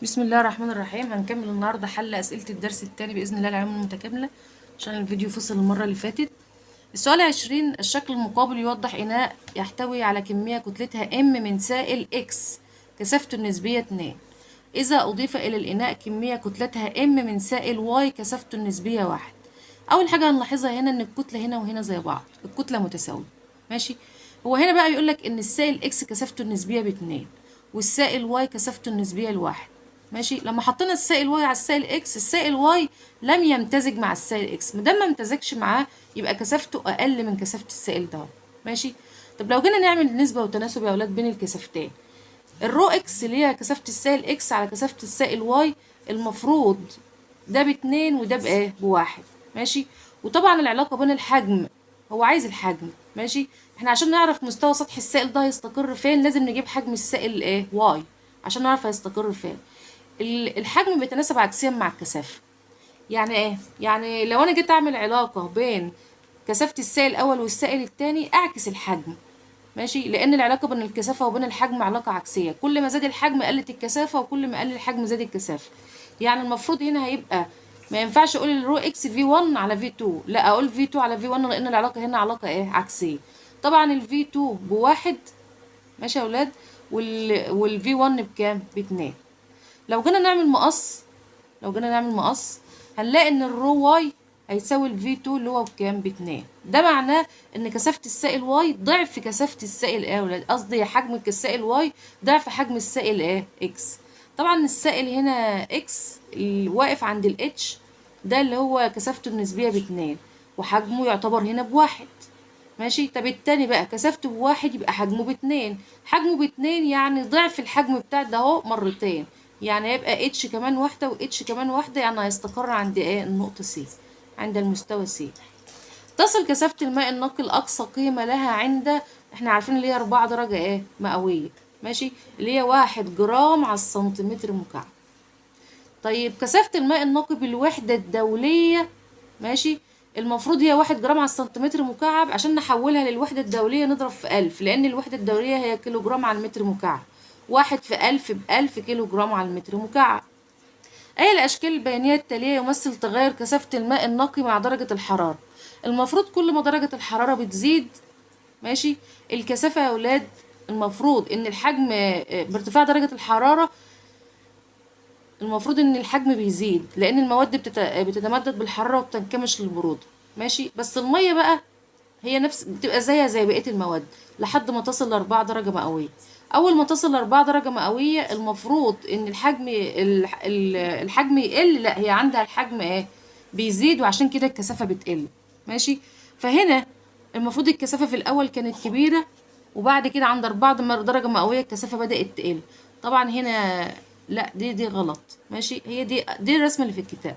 بسم الله الرحمن الرحيم. هنكمل النهارده حل اسئلة الدرس الثاني باذن الله العلوم المتكاملة عشان الفيديو فصل المرة اللي فاتت. السؤال 20: الشكل المقابل يوضح اناء يحتوي على كمية كتلتها M من سائل X كثافته النسبية 2. اذا اضيف الى الاناء كمية كتلتها M من سائل Y كثافته النسبية 1. اول حاجة هنلاحظها هنا ان الكتلة هنا وهنا زي بعض، الكتلة متساوية، ماشي. هو هنا بقى بيقول لك ان السائل X كثافته النسبية ب2 والسائل Y كثافته النسبية ل1، ماشي. لما حطينا السائل Y على السائل X، السائل Y لم يمتزج مع السائل X، ما دام ما امتزجش معاه يبقى كثافته اقل من كثافة السائل ده، ماشي. طب لو جينا نعمل نسبه وتناسب يا اولاد بين الكثافتين، ال rho X اللي هي كثافة السائل X على كثافة السائل Y، المفروض ده باتنين وده بايه؟ بواحد، ماشي. وطبعا العلاقة بين الحجم، هو عايز الحجم، ماشي. احنا عشان نعرف مستوى سطح السائل ده هيستقر فين لازم نجيب حجم السائل ايه؟ Y، عشان نعرف هيستقر فين. الحجم بيتناسب عكسيا مع الكثافة. يعني ايه؟ يعني لو انا جيت اعمل علاقة بين كثافة السائل الاول والسائل الثاني اعكس الحجم، ماشي، لان العلاقة بين الكثافة وبين الحجم علاقة عكسية، كل ما زاد الحجم قلت الكثافة وكل ما قل الحجم زاد الكثافة. يعني المفروض هنا هيبقى ما ينفعش اقول ال rho X V 1 على V 2، لا اقول V 2 على V 1، لان العلاقة هنا علاقة ايه؟ عكسية. طبعا ال V 2 بواحد، ماشي يا اولاد، وال V 1 بكام؟ باتنين. لو جينا نعمل مقص، لو جينا نعمل مقص هنلاقي ان ال rho Y هيساوي ال V 2 اللي هو بكام؟ باتنين. ده معناه ان كثافة السائل Y ضعف كثافة السائل ايه يا ولاد؟ قصدي حجم السائل Y ضعف حجم السائل ايه؟ X. طبعا السائل هنا X اللي واقف عند ال H ده اللي هو كثافته النسبية باتنين وحجمه يعتبر هنا بواحد، ماشي. طب التاني بقى كثافته بواحد يبقى حجمه باتنين، حجمه باتنين يعني ضعف الحجم بتاع ده اهو مرتين، يعني هيبقى H كمان واحدة و H كمان واحدة، يعني هيستقر عند ايه؟ النقطة C، عند المستوى C. تصل كثافة الماء النقي لأقصى قيمة لها عند، احنا عارفين اللي هي 4 درجة ايه؟ مئوية، ماشي، اللي هي 1 جرام على السنتيمتر مكعب. طيب كثافة الماء النقي بالوحدة الدولية، ماشي، المفروض هي 1 جرام على السنتيمتر مكعب، عشان نحولها للوحدة الدولية نضرب في 1000، لأن الوحدة الدولية هي كيلو جرام على المتر مكعب، 1 في 1000 ب1000 كيلو جرام على المتر مكعب. أي الأشكال البيانية التالية يمثل تغير كثافة الماء النقي مع درجة الحرارة؟ المفروض كل ما درجة الحرارة بتزيد، ماشي، الكثافة يا أولاد المفروض إن الحجم بارتفاع درجة الحرارة المفروض إن الحجم بيزيد، لأن المواد بتتمدد بالحرارة وبتنكمش للبرودة، ماشي. بس المية بقى هي نفس بتبقى زيها زي بقية المواد لحد ما تصل ل4 درجة مئوية. أول ما تصل ل4 درجة مئوية المفروض إن الحجم يقل، لا هي عندها الحجم إيه؟ بيزيد، وعشان كده الكثافة بتقل، ماشي. فهنا المفروض الكثافة في الأول كانت كبيرة، وبعد كده عند 4 درجة مئوية الكثافة بدأت تقل. طبعا هنا لا، دي غلط، ماشي، هي دي الرسمة اللي في الكتاب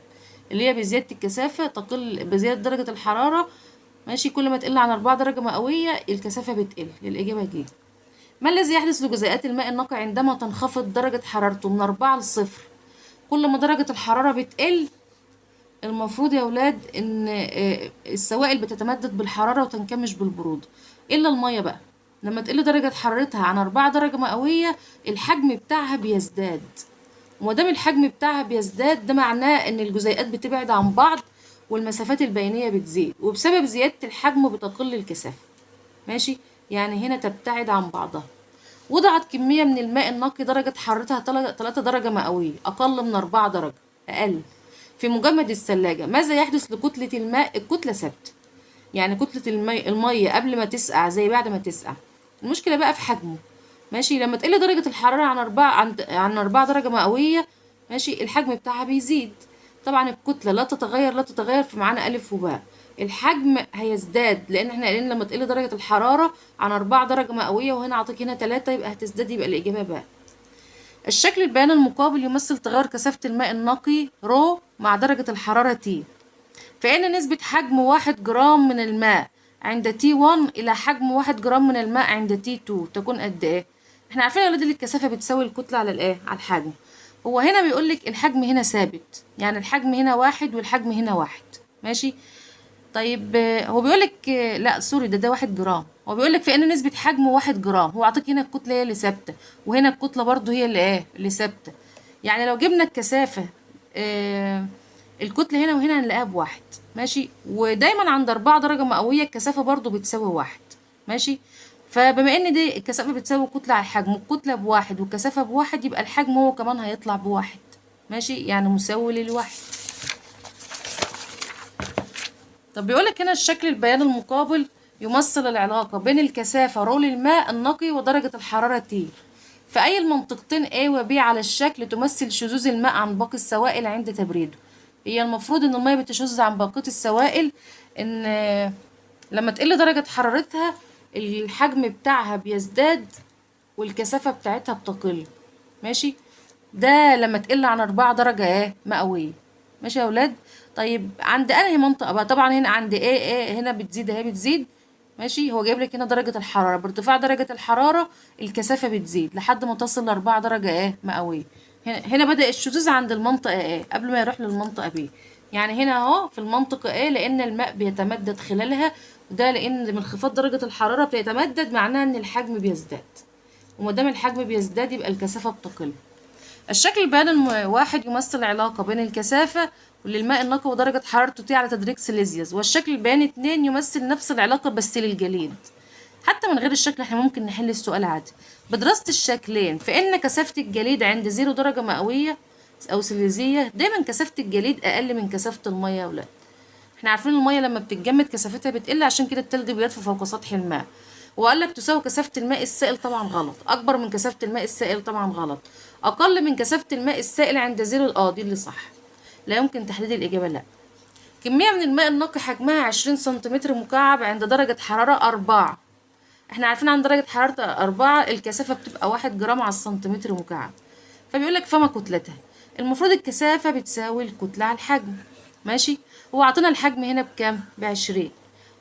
اللي هي بزيادة الكثافة تقل بزيادة درجة الحرارة، ماشي، كل ما تقل عن 4 درجة مئوية الكثافة بتقل. الإجابة ج. ما الذي يحدث لجزيئات الماء النقي عندما تنخفض درجة حرارته من 4 ل0؟ كل ما درجة الحرارة بتقل المفروض يا ولاد إن السوائل بتتمدد بالحرارة وتنكمش بالبرودة، إلا المية بقى لما تقل درجة حرارتها عن 4 درجة مئوية الحجم بتاعها بيزداد، وما دام الحجم بتاعها بيزداد ده معناه إن الجزيئات بتبعد عن بعض والمسافات البينية بتزيد، وبسبب زيادة الحجم بتقل الكثافة، ماشي، يعني هنا تبتعد عن بعضها. وضعت كمية من الماء النقي درجة حرارتها 3 درجة مئوية أقل من 4 درجة أقل في مجمد الثلاجة، ماذا يحدث لكتلة الماء؟ الكتلة ثابتة، يعني كتلة المية قبل ما تسقع زي بعد ما تسقع. المشكلة بقى في حجمه، ماشي، لما تقل درجة الحرارة عن أربعة، عن، عن 4 درجة مئوية، ماشي، الحجم بتاعها بيزيد. طبعا الكتلة لا تتغير، لا تتغير في معانا ألف وباء. الحجم هيزداد لأن احنا قايلين لما تقل درجة الحرارة عن 4 درجة مئوية، وهنا أعطيك هنا 3 يبقى هتزداد، يبقى الإجابة باء. الشكل البياني المقابل يمثل تغير كثافة الماء النقي رو مع درجة الحرارة تي، فإن نسبة حجم 1 جرام من الماء عند T 1 إلى حجم 1 جرام من الماء عند T 2 تكون قد إيه؟ احنا عارفين يا ولاد ان الكثافة بتساوي الكتلة على الإيه؟ على الحجم. هو هنا بيقول لك الحجم هنا ثابت، يعني الحجم هنا 1 والحجم هنا 1، ماشي. طيب هو بيقول لك لا sorry، ده 1 جرام، هو بيقول لك فإن نسبة حجم 1 جرام، هو عطيك هنا الكتلة هي اللي ثابتة، وهنا الكتلة برضو هي اللي إيه؟ اللي ثابتة. يعني لو جبنا الكثافة الكتلة هنا وهنا هنلاقيها بواحد. ماشي، ودايما عند 4 درجة مئوية الكثافة برضو بتساوي 1. ماشي، فبما ان دي الكثافة بتساوي كتلة على الحجم، الكتلة بواحد والكثافة بواحد، يبقى الحجم هو كمان هيطلع بواحد. ماشي، يعني مساوي للواحد. طب بيقولك هنا الشكل البياني المقابل يمثل العلاقة بين الكثافة rho للماء النقي ودرجة الحرارة T في أي المنطقتين A و B على الشكل تمثل شذوذ الماء عن باقي السوائل عند تبريده. هي المفروض إن المية بتشذ عن باقي السوائل، إن لما تقل درجة حرارتها الحجم بتاعها بيزداد والكثافة بتاعتها بتقل. ماشي، ده لما تقل عن 4 درجة ايه مئوية. ماشي يا ولاد. طيب عند انهي منطقة بقى؟ طبعا هنا عند ايه، ايه هنا بتزيد اهي بتزيد. ماشي، هو جايب لك هنا درجة الحرارة، بارتفاع درجة الحرارة الكثافة بتزيد لحد ما تصل ل4 درجة ايه مئوية. هنا بدأ الشذوذ عند المنطقة ايه قبل ما يروح للمنطقة B. يعني هنا اهو في المنطقة ايه لأن الماء بيتمدد خلالها، وده لأن من انخفاض درجة الحرارة بتتمدد، معناها إن الحجم بيزداد، وما دام الحجم بيزداد يبقى الكثافة بتقل. الشكل البياني واحد يمثل علاقة بين الكثافة للماء النقي ودرجة حرارته T على تدريج سيليزيوس، والشكل البياني 2 يمثل نفس العلاقة بس للجليد. حتى من غير الشكل احنا ممكن نحل السؤال عادي. بدراسة الشكلين فإن كثافة الجليد عند 0 درجة مئوية أو سيليزية، دايما كثافة الجليد أقل من كثافة المية يا ولاد. احنا عارفين المية لما بتتجمد كثافتها بتقل، عشان كده التلج بيطفو فوق سطح الماء. وقال لك تساوي كثافة الماء السائل، طبعا غلط. أكبر من كثافة الماء السائل، طبعا غلط. أقل من كثافة الماء السائل عند 0، دي اللي صح. لا يمكن تحديد الإجابة، لا. كمية من الماء النقي حجمها 20 سنتيمتر مكعب عند درجة حرارة 4. احنا عارفين عند درجة حرارة 4 الكثافة بتبقى 1 جرام على السنتيمتر مكعب. فبيقول لك فما كتلتها؟ المفروض الكثافة بتساوي الكتلة على الحجم. ماشي، هو عطينا الحجم هنا بكام؟ ب20،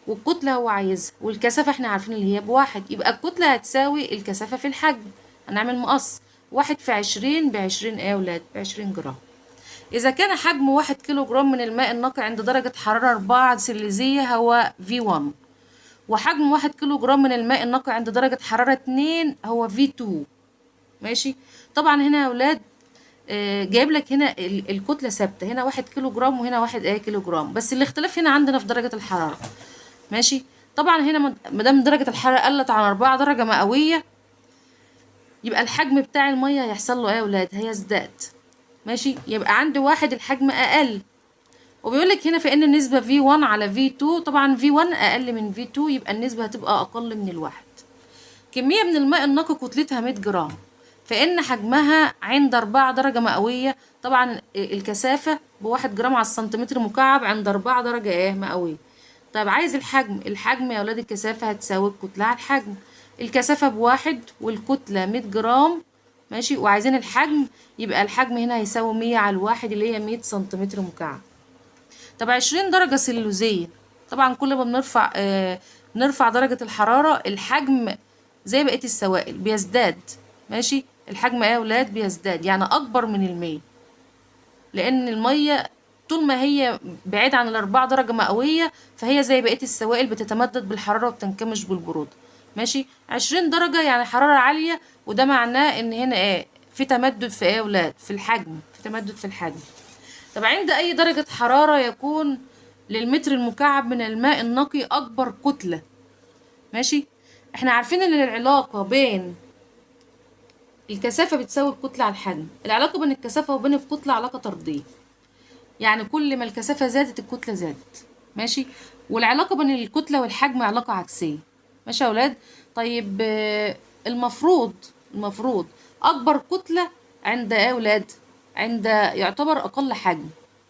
والكتلة هو عايزها، والكثافة احنا عارفين اللي هي ب1، يبقى الكتلة هتساوي الكثافة في الحجم. هنعمل مقص، 1 في 20 ب20 ايه يا ولاد؟ ب20 جرام. إذا كان حجم 1 كيلو جرام من الماء النقي عند درجة حرارة 4 سيليزية هو V1، وحجم 1 كيلو جرام من الماء النقي عند درجة حرارة 2 هو V2. ماشي، طبعا هنا يا ولاد جايب لك هنا الكتلة ثابتة، هنا 1 كيلو جرام وهنا 1 كيلو جرام، بس الاختلاف هنا عندنا في درجة الحرارة. ماشي، طبعا هنا ما دام درجة الحرارة قلت عن 4 درجة مئوية يبقى الحجم بتاع المية هيحصل له ايه يا ولاد؟ هيزداد. ماشي، يبقى عند 1 الحجم أقل. وبيقول لك هنا فإن النسبة V1 على V2، طبعا V1 أقل من V2، يبقى النسبة هتبقى أقل من 1. كمية من الماء النقي كتلتها 100 جرام، فإن حجمها عند 4 درجة مئوية، طبعا الكثافة ب1 جرام على السنتيمتر مكعب عند 4 درجة ايه مئوية. طيب عايز الحجم، الحجم يا ولاد الكثافة هتساوي الكتلة على الحجم. الكثافة ب1 والكتلة 100 جرام، ماشي، وعايزين الحجم، يبقى الحجم هنا هيساوي 100 على 1 اللي هي 100 سنتيمتر مكعب. طب 20 درجة سيلوزية، طبعا كل ما بنرفع درجة الحرارة الحجم زي بقية السوائل بيزداد. ماشي، الحجم ايه يا ولاد؟ بيزداد، يعني أكبر من 100، لأن المية طول ما هي بعيد عن 4 درجة مئوية فهي زي بقية السوائل بتتمدد بالحرارة وبتنكمش بالبرودة. ماشي، 20 درجة يعني حرارة عالية، وده معناه إن هنا ايه؟ في تمدد في ايه يا ولاد؟ في الحجم، في تمدد في الحجم. طب عند أي درجة حرارة يكون للمتر المكعب من الماء النقي أكبر كتلة؟ ماشي، احنا عارفين إن العلاقة بين الكثافة بتساوي الكتلة على الحجم، العلاقة بين الكثافة وبين الكتلة علاقة طردية، يعني كل ما الكثافة زادت الكتلة زادت. ماشي، والعلاقة بين الكتلة والحجم علاقة عكسية. ماشي يا ولاد. طيب المفروض أكبر كتلة عند ايه يا ولاد؟ عند يعتبر أقل حجم.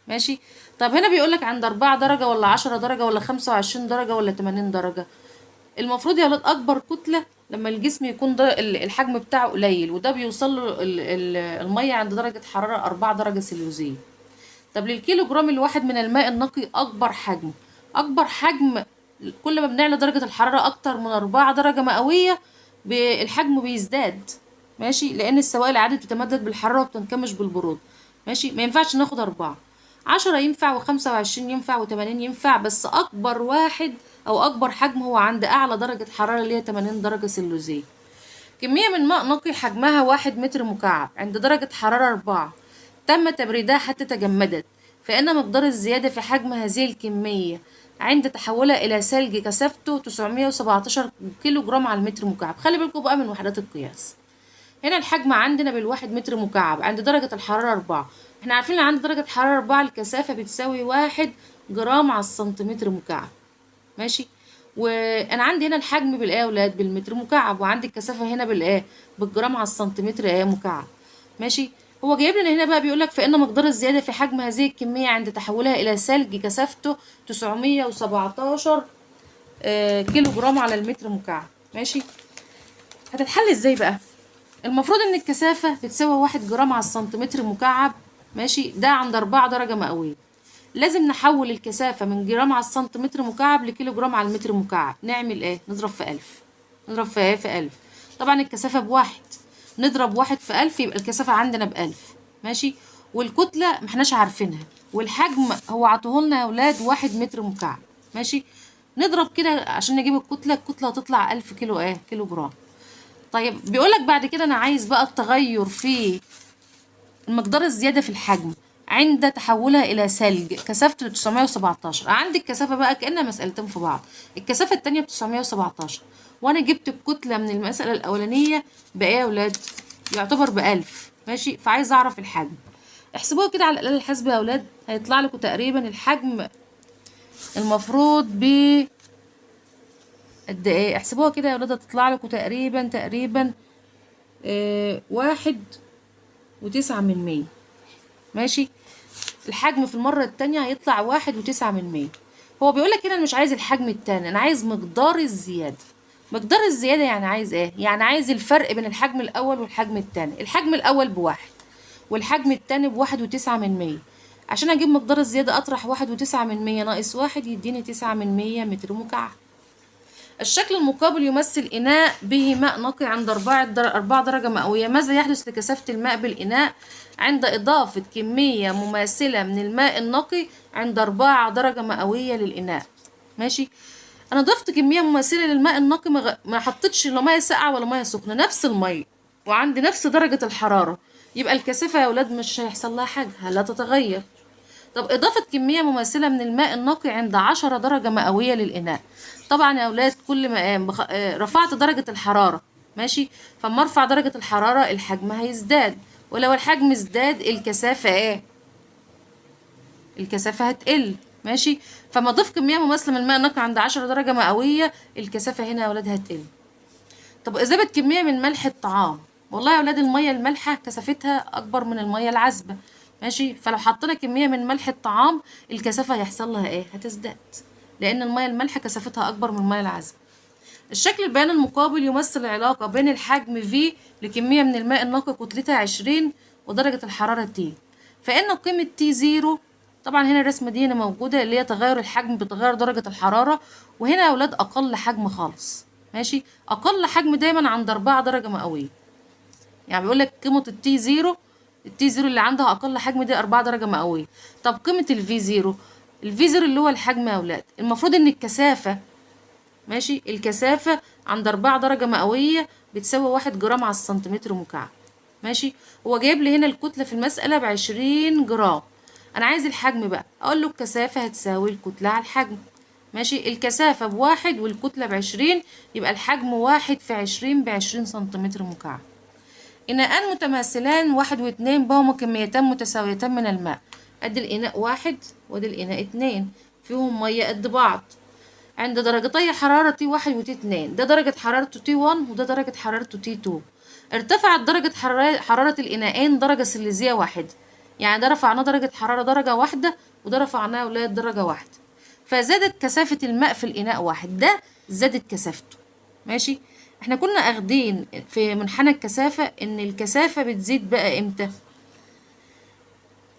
ماشي، طب هنا بيقولك عند 4 درجة ولا 10 درجة ولا 25 درجة ولا 80 درجة؟ المفروض يا ولاد أكبر كتلة لما الجسم يكون الحجم بتاعه قليل، وده بيوصل له المية عند درجة حرارة 4 درجة سيليزية. طب للكيلو جرام الواحد من الماء النقي أكبر حجم، أكبر حجم كل ما بنعلى درجة الحرارة أكتر من 4 درجة مئوية الحجم بيزداد. ماشي، لأن السوائل عادة بتتمدد بالحرارة وبتنكمش بالبرودة. ماشي، ما ينفعش ناخد 4، 10 ينفع و25 ينفع و80 ينفع، بس أكبر واحد أو أكبر حجم هو عند أعلى درجة حرارة اللي هي 80 درجة سيليزية. كمية من ماء نقي حجمها 1 متر مكعب عند درجة حرارة 4، تم تبريدها حتى تجمدت، فإن مقدار الزيادة في حجم هذه الكمية عند تحولها إلى ثلج كثافته 917 كيلو جرام على المتر مكعب. خلي بالكم بقى من وحدات القياس. هنا الحجم عندنا بالواحد متر مكعب عند درجة الحرارة 4. احنا عارفين ان عند درجة حرارة 4 الكثافة بتساوي 1 جرام على السنتيمتر مكعب. ماشي، وانا عندي هنا الحجم بالايه يا ولاد؟ بالمتر مكعب، وعندي الكثافة هنا بالايه؟ بالجرام على السنتيمتر ايه مكعب. ماشي، هو جايب لنا هنا بقى بيقول لك فإن مقدار الزيادة في حجم هذه الكمية عند تحولها إلى ثلج كثافته 917 كيلو جرام على المتر مكعب. ماشي، هتتحل ازاي بقى؟ المفروض ان الكثافة بتساوي 1 جرام على السنتيمتر مكعب. ماشي، ده عند 4 درجة مئوية. لازم نحول الكثافة من جرام على السنتيمتر مكعب لكيلو جرام على المتر مكعب. نعمل ايه؟ نضرب في 1000. نضرب في ايه؟ في 1000. طبعا الكثافة بواحد، نضرب 1 في 1000 يبقى الكثافة عندنا ب1000. ماشي، والكتلة ما احناش عارفينها، والحجم هو عطوهولنا يا ولاد 1 متر مكعب. ماشي، نضرب كده عشان نجيب الكتلة. الكتلة هتطلع 1000 كيلو ايه؟ كيلو جرام. طيب بيقولك بعد كده انا عايز بقى التغير في المقدار الزيادة في الحجم عند تحولها إلى ثلج كثافته 917. عندي الكثافة بقى كأنها مسألتين في بعض. الكثافة التانية ب917، وأنا جبت الكتلة من المسألة الأولانية بإيه يا ولاد؟ يعتبر ب1000. ماشي، فعايز أعرف الحجم. احسبوها كده على الآلة الحاسبة يا ولاد، هيطلع لكم تقريبا الحجم المفروض ب قد إيه؟ احسبوها كده يا ولاد، هتطلع لكم تقريبا 1.09. ماشي، الحجم في المرة التانية هيطلع 1.09. هو بيقولك هنا أنا مش عايز الحجم التاني، أنا عايز مقدار الزيادة. مقدار الزيادة يعني عايز إيه؟ يعني عايز الفرق بين الحجم الأول والحجم التاني. الحجم الأول ب1 والحجم التاني ب1.09. عشان أجيب مقدار الزيادة أطرح 1.09 ناقص 1 يديني 0.09 متر مكعب. الشكل المقابل يمثل إناء به ماء نقي عند 4 درجة مئوية. ماذا يحدث لكثافة الماء بالإناء عند إضافة كمية مماثلة من الماء النقي عند 4 درجة مئوية للإناء؟ ماشي، أنا ضفت كمية مماثلة للماء النقي، ما حطيتش لا مية ساقعة ولا مية سخنة، نفس المية وعند نفس درجة الحرارة، يبقى الكثافة يا ولاد مش هيحصل لها حاجة، لا تتغير. طب إضافة كمية مماثلة من الماء النقي عند 10 درجة مئوية للإناء. طبعا يا أولاد كل ما رفعت درجة الحرارة، ماشي، فاما ارفع درجة الحرارة الحجم هيزداد، ولو الحجم ازداد الكثافة ايه؟ الكثافة هتقل. ماشي، فما اضيف كمية مماثلة من الماء النقي عند 10 درجة مئوية الكثافة هنا يا أولاد هتقل. طب إذابة كمية من ملح الطعام، والله يا أولاد المية المالحة كثافتها أكبر من المية العذبة. ماشي، فلو حطينا كمية من ملح الطعام الكثافة هيحصل لها ايه؟ هتزداد، لأن المية المالحة كثافتها أكبر من المية العذبة. الشكل البياني المقابل يمثل العلاقة بين الحجم V لكمية من الماء النقي كتلتها 20 ودرجة الحرارة T، فإن قيمة T0، طبعا هنا الرسمة دي هنا موجودة اللي هي تغير الحجم بتغير درجة الحرارة، وهنا يا أولاد أقل حجم خالص. ماشي، أقل حجم دايما عند 4 درجة مئوية، يعني بيقول لك قيمة ال T zero، ال T zero اللي عندها أقل حجم دي 4 درجة مئوية. طب قيمة ال V zero، ال V zero اللي هو الحجم يا أولاد، المفروض إن الكثافة، ماشي، الكثافة عند 4 درجة مئوية بتساوي 1 جرام على السنتيمتر مكعب. ماشي، هو جايب لي هنا الكتلة في المسألة ب20 جرام، أنا عايز الحجم بقى، أقول له الكثافة هتساوي الكتلة على الحجم. ماشي، الكثافة ب1 والكتلة ب20، يبقى الحجم 1 في 20 ب20 سنتيمتر مكعب. إناءان متماثلان 1 و2 بهما كميتان متساويتان من الماء، أدي الإناء 1 وأدي الإناء 2، فيهم مية قد بعض، عند درجتي حرارة T 1 و T 2، ده درجة حرارته T 1 وده درجة حرارته T 2. ارتفعت درجة حرارة الإناءين درجة سليزية واحدة، يعني ده رفعناه درجة حرارة درجة واحدة وده رفعناه يا ولاد درجة واحدة، فزادت كثافة الماء في الإناء 1، ده زادت كثافته. ماشي، احنا كنا اخدين في منحنى الكثافة ان الكثافة بتزيد بقى امتى؟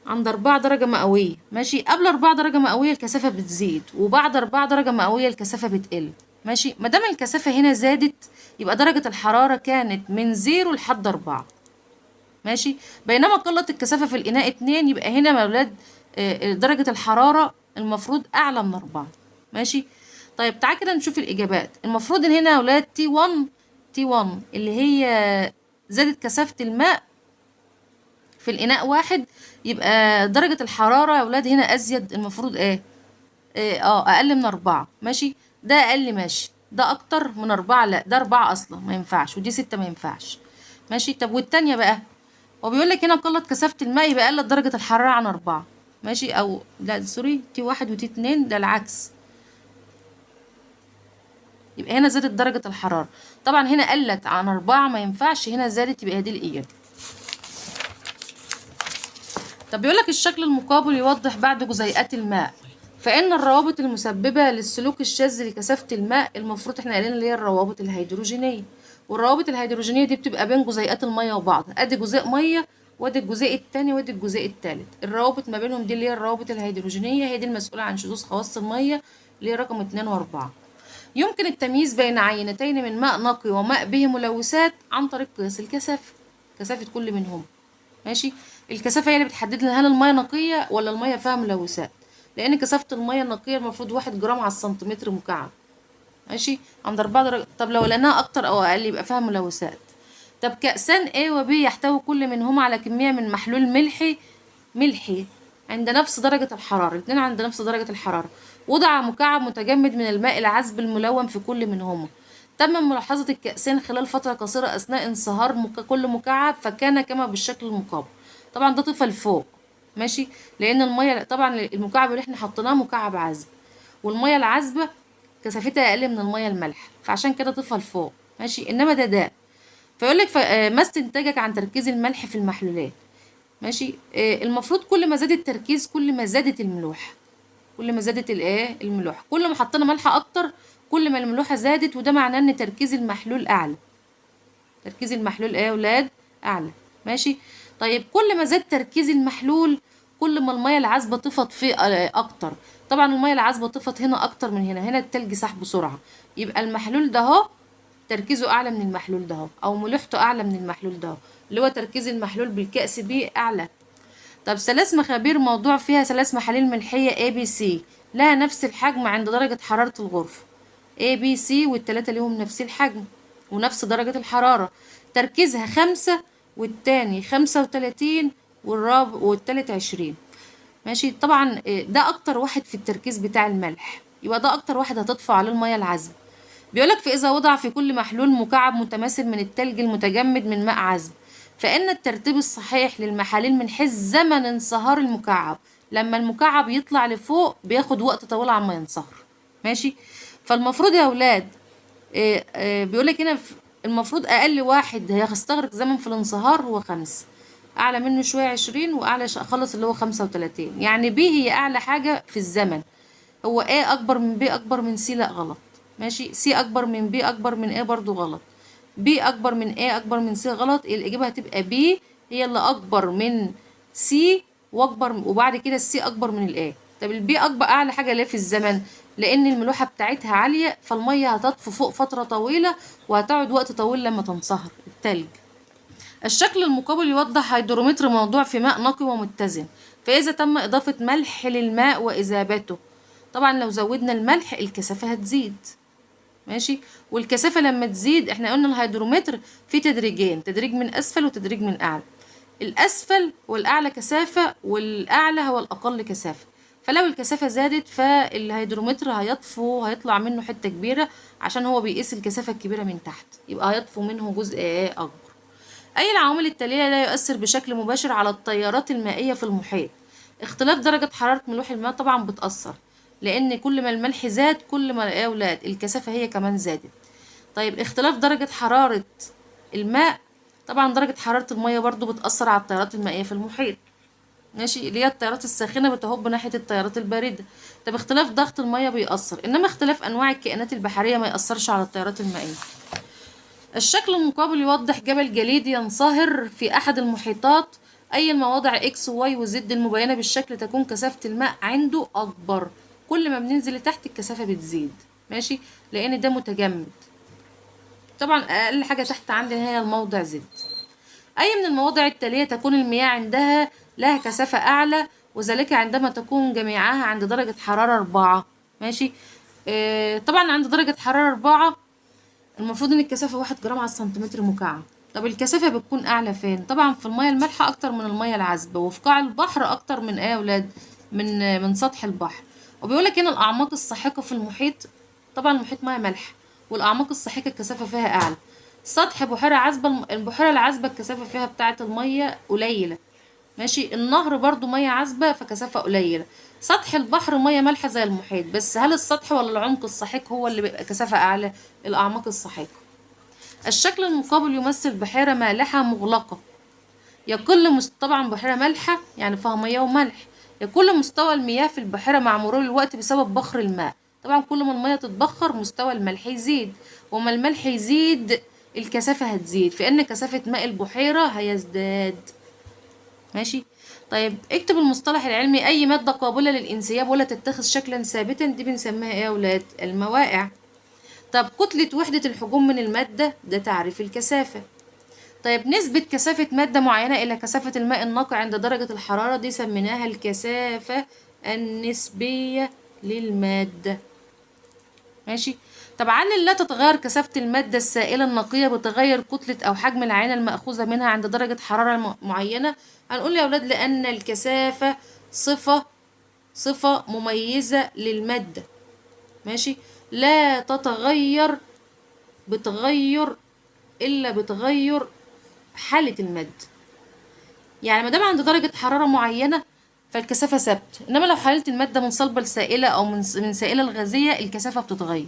عند 4 درجة مئوية. ماشي، قبل 4 درجة مئوية الكثافة بتزيد، وبعد 4 درجة مئوية الكثافة بتقل. ماشي، ما دام الكثافة هنا زادت يبقى درجة الحرارة كانت من 0 لحد 4. ماشي، بينما قلت الكثافة في الإناء 2، يبقى هنا يا ولاد درجة الحرارة المفروض أعلى من 4. ماشي، طيب تعالى كده نشوف الإجابات. المفروض إن هنا يا ولاد T 1، T 1 اللي هي زادت كثافة الماء في الإناء 1 يبقى درجة الحرارة يا أولاد هنا أزيد، المفروض إيه؟ أقل من 4. ماشي، ده أقل ماشي، ده أكتر من 4 لا، ده 4 أصلا ما ينفعش، ودي 6 ما ينفعش. ماشي، طب والتانية بقى هو بيقول لك هنا قلت كثافة الماء يبقى قلت درجة الحرارة عن 4. ماشي، أو لا sorry، T 1 و T 2 ده العكس، يبقى هنا زادت درجة الحرارة. طبعا هنا قلت عن 4 ما ينفعش، هنا زادت، يبقى دي الإجابة. طب بيقول لك الشكل المقابل يوضح بعض جزيئات الماء، فإن الروابط المسببة للسلوك الشاذ لكثافة الماء، المفروض احنا قايلين اللي هي الروابط الهيدروجينية، والروابط الهيدروجينية دي بتبقى بين جزيئات المية وبعض، ادي جزيء مية وادي الجزيء التاني وادي الجزيء التالت، الروابط ما بينهم دي اللي هي الروابط الهيدروجينية، هي دي المسؤولة عن شذوذ خواص المية اللي هي رقم 2 و4. يمكن التمييز بين عينتين من ماء نقي وماء به ملوثات عن طريق قياس الكثافة، كثافة كل منهم. ماشي، الكثافة هي اللي بتحدد لنا هل المية نقية ولا المية فيها ملوثات، لأن كثافة المية النقية المفروض 1 جرام على السنتيمتر مكعب. ماشي، عند 4 درجات. طب لو لقيناها أكتر أو أقل يبقى فيها ملوثات. طب كأسان A و B يحتوي كل منهما على كمية من محلول ملحي عند نفس درجة الحرارة، الاتنين عند نفس درجة الحرارة، وضع مكعب متجمد من الماء العذب الملون في كل منهما. تم ملاحظة الكأسين خلال فترة قصيرة أثناء انصهار كل مكعب، فكان كما بالشكل المقابل. طبعا ده طفى لفوق، ماشي، لأن المية طبعا المكعب اللي احنا حطيناه مكعب عذب، والمية العذبة كثافتها أقل من المية المالحة، فعشان كده طفى لفوق. ماشي، إنما ده فيقول لك ما استنتاجك عن تركيز الملح في المحلولات؟ ماشي، المفروض كل ما زاد التركيز كل ما زادت الملوحة، كل ما زادت الايه الملوحة، كل ما حطينا ملح اكتر كل ما الملوحة زادت، وده معناه ان تركيز المحلول اعلى، تركيز المحلول ايه يا ولاد اعلى. ماشي، طيب كل ما زاد تركيز المحلول كل ما المية العذبة طفت فيه اكتر، طبعا المية العذبة طفت هنا اكتر من هنا، هنا التلج سحب بسرعة، يبقى المحلول ده اهو تركيزه اعلى من المحلول ده اهو، او ملوحته اعلى من المحلول ده اهو، اللي هو تركيز المحلول بالكأس B اعلى. طب 3 مخابير موضوع فيها 3 محاليل ملحية A B C لها نفس الحجم عند درجة حرارة الغرفة، A B C والتلاتة ليهم نفس الحجم ونفس درجة الحرارة، تركيزها 5 والتاني 35 والرابع والتالت 20. ماشي، طبعا ده أكتر واحد في التركيز بتاع الملح، يبقى ده أكتر واحد هتطفى عليه المية العذبة. بيقولك فإذا وضع في كل محلول مكعب متماثل من التلج المتجمد من ماء عذب، فإن الترتيب الصحيح للمحاليل من حيث زمن انصهار المكعب، لما المكعب يطلع لفوق بياخد وقت طويل عما ينصهر. ماشي، فالمفروض يا أولاد، بيقولك هنا المفروض أقل واحد هيستغرق زمن في الانصهار هو 5، أعلى منه شوية 20، وأعلى خالص اللي هو 35، يعني B هي أعلى حاجة في الزمن. هو A أكبر من B أكبر من C؟ لا غلط. ماشي، C أكبر من B أكبر من A برضو غلط، B أكبر من A أكبر من C غلط، الإجابة هتبقى B هي اللي أكبر من C وأكبر، وبعد كده C أكبر من ال A. طب ال B أكبر أعلى حاجة ليه في الزمن؟ لأن الملوحة بتاعتها عالية، فالمية هتطفو فوق فترة طويلة وهتقعد وقت طويل لما تنصهر التلج. الشكل المقابل يوضح هيدرومتر موضوع في ماء نقي ومتزن، فإذا تم إضافة ملح للماء وإذابته، طبعا لو زودنا الملح الكثافة هتزيد. ماشي، والكثافة لما تزيد احنا قلنا الهيدرومتر فيه تدريجين، تدريج من أسفل وتدريج من أعلى، الأسفل والأعلى كثافة والأعلى هو الأقل كثافة، فلو الكثافة زادت فالهيدرومتر هيطفو، هيطلع منه حتة كبيرة عشان هو بيقيس الكثافة الكبيرة من تحت، يبقى هيطفو منه جزء أكبر. أي العوامل التالية لا يؤثر بشكل مباشر على التيارات المائية في المحيط؟ اختلاف درجة حرارة ملوح الماء طبعا بتأثر، لأن كل ما الملح زاد كل ما يا أولاد الكثافة هي كمان زادت. طيب اختلاف درجة حرارة الماء، طبعا درجة حرارة المية برضو بتأثر على التيارات المائية في المحيط. ماشي، اللي هي التيارات الساخنة بتهب ناحية التيارات الباردة. طب اختلاف ضغط المية بيأثر، إنما اختلاف أنواع الكائنات البحرية ما يأثرش على التيارات المائية. الشكل المقابل يوضح جبل جليدي ينصهر في أحد المحيطات، أي المواضع X و Y و Z المبينة بالشكل تكون كثافة الماء عنده أكبر، كل ما بننزل لتحت الكثافة بتزيد. ماشي، لأن ده متجمد. طبعا أقل حاجة تحت عندنا هي الموضع Z. أي من المواضع التالية تكون المياه عندها لها كثافة أعلى، وذلك عندما تكون جميعها عند درجة حرارة 4. ماشي، طبعا عند درجة حرارة 4 المفروض إن الكثافة 1 جرام على السنتيمتر مكعب. طب الكثافة بتكون أعلى فين؟ طبعا في المية المالحة أكتر من المية العذبة، وفي قاع البحر أكتر من إيه يا ولاد؟ من سطح البحر. وبيقولك هنا الأعماق الساحقة في المحيط، طبعا المحيط مية مالحة، والأعماق الساحقة الكثافة فيها أعلى. سطح بحيرة عذبة، البحيرة العذبة الكثافة فيها بتاعة المية قليلة، ماشي. النهر برضو مية عذبة فكثافة قليلة. سطح البحر مية مالحة زي المحيط، بس هل السطح ولا العمق السحيق هو اللي بيبقى كثافة أعلى؟ الأعماق السحيقة. الشكل المقابل يمثل بحيرة مالحة مغلقة، يقل طبعا بحيرة مالحة يعني فيها مية وملح، يقل مستوى المياه في البحيرة مع مرور الوقت بسبب بخر الماء. طبعا كل ما المية تتبخر مستوى الملح يزيد، وما الملح يزيد الكثافة هتزيد، فإن كثافة ماء البحيرة هيزداد، ماشي. طيب اكتب المصطلح العلمي، أي مادة قابلة للانسياب ولا تتخذ شكلا ثابتا، دي بنسميها ايه يا ولاد؟ الموائع. طب كتلة وحدة الحجوم من المادة، ده تعريف الكثافة. طيب نسبة كثافة مادة معينة إلى كثافة الماء الناقع عند درجة الحرارة، دي سميناها الكثافة النسبية للمادة، ماشي. طب علل لا تتغير كثافة المادة السائلة النقية بتغير كتلة أو حجم العينة المأخوذة منها عند درجة حرارة معينة. هنقول يا أولاد لأن الكثافة صفة مميزة للمادة، ماشي، لا تتغير بتغير إلا بتغير حالة المادة. يعني ما دام عند درجة حرارة معينة فالكثافة ثابتة، إنما لو حالة المادة من صلبة لسائلة أو من سائلة لغازية الكثافة بتتغير.